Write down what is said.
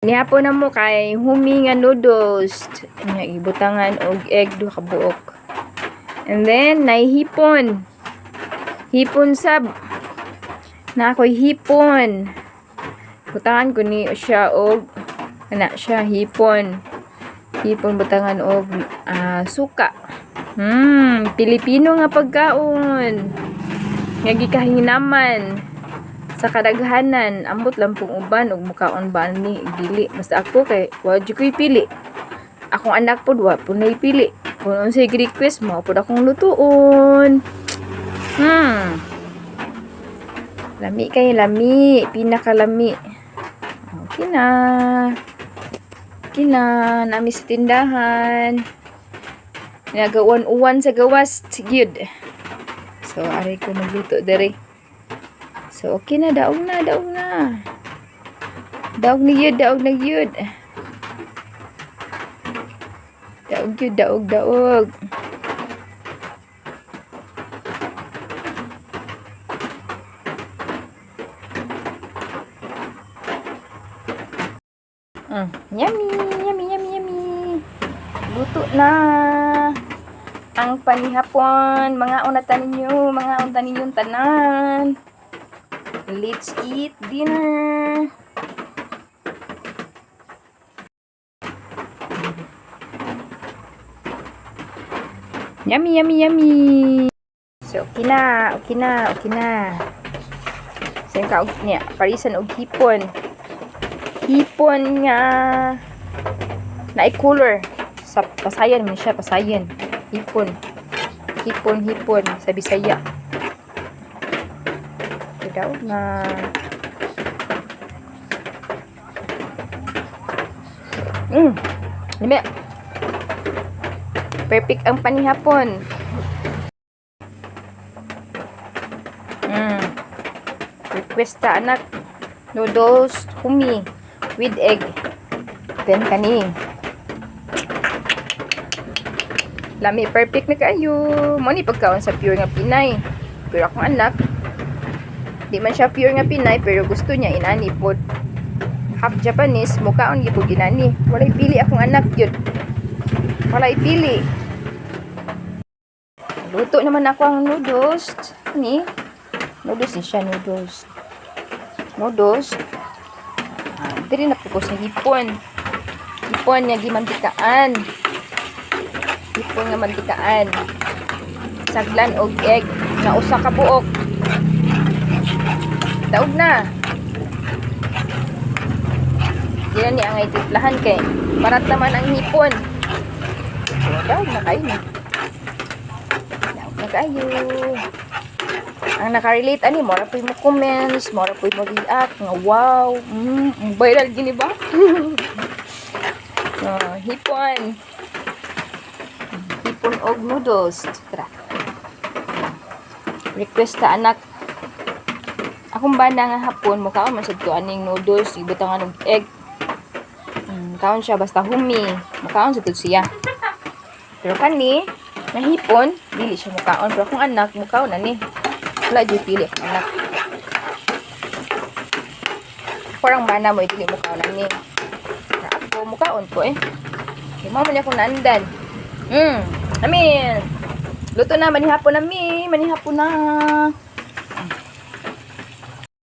Nihapon na mo kay humi nga noodles nga ibutangan og egg duha ka buok. And then nay hipon. Hipon sab. Na ako'y hipon. Butangan ko ni siya og ana siya hipon. Hipon butangan og suka. Pilipino nga pagkaon. Nga gikahinaman sa kadaghanan, ambot lang pong uban og mukaon ba ni dili. Basta ako kay wa jud ko'y pili. Akong anak pod wa pud nay pili. Kung unsay request mo pud akong lutuon. Lami kay lami, pinakalami. Okay na. Okay na, nami sa tindahan. Nagauwan-uwan sa gawas, gyud. So, ari ko magluto diri. So, okay na, daog na, daog na. Daog na yun, daog na yun. Daog yun, daog, daog. Yummy, yummy, yummy, yummy. Luto na. Ang panihapon, mga unatan ninyo, mga untan ninyong tanan. Let's eat dinner. Yummy, yummy, yummy. So, okay na, okay na, okay na. So, yung kaog niya, parisan og hipon. Hipon nga na cooler. Sa pasayan man siya, pasayan. Hipon. Hipon, hipon sa Bisaya. Daw na. Lami. Perfect ang panihapon. Request ta anak. Noodles, humi with egg. Then kani. Lami, perfect na kayo. Mo ni pagkaon sa pure nga Pinay. Pero akong anak, di man siya pure nga Pinay pero gusto niya inani pod. Half Japanese, mukaon gyud pud inani. Walay pili akong anak yun. Walay pili. Luto naman ako ang noodles. Ni noodles ni siya, noodles. Noodles. Diri na po ko sa hipon. Hipon nga gimantikaan. Hipon nga mantikaan. Saglan og egg na usa ka buok. Daog na. Di na ni ang itimplahan kay parat naman ang hipon. So, daog na kayo na. Daog na kayo. Ang nakarelate ani, mora po mo comments, mora po mo react, nga wow, viral gini ba? Hipon. Hipon og noodles. Tara. Request ta anak. Akong bana nga hapon, mukaon man sad ko aning noodles, ibutangan og egg. Kaon siya basta humi. Mukaon sad siya. Pero kani, nahipon, dili siya mukaon. Pero akong anak, mukaon ani. Wala jud pili akong anak. Parang bana mo, dili mukaon ani. Pero ako, mukaon ko eh. Kay mao man akong naandan. Amin. Luto na, manihapon na mi. Manihapon na.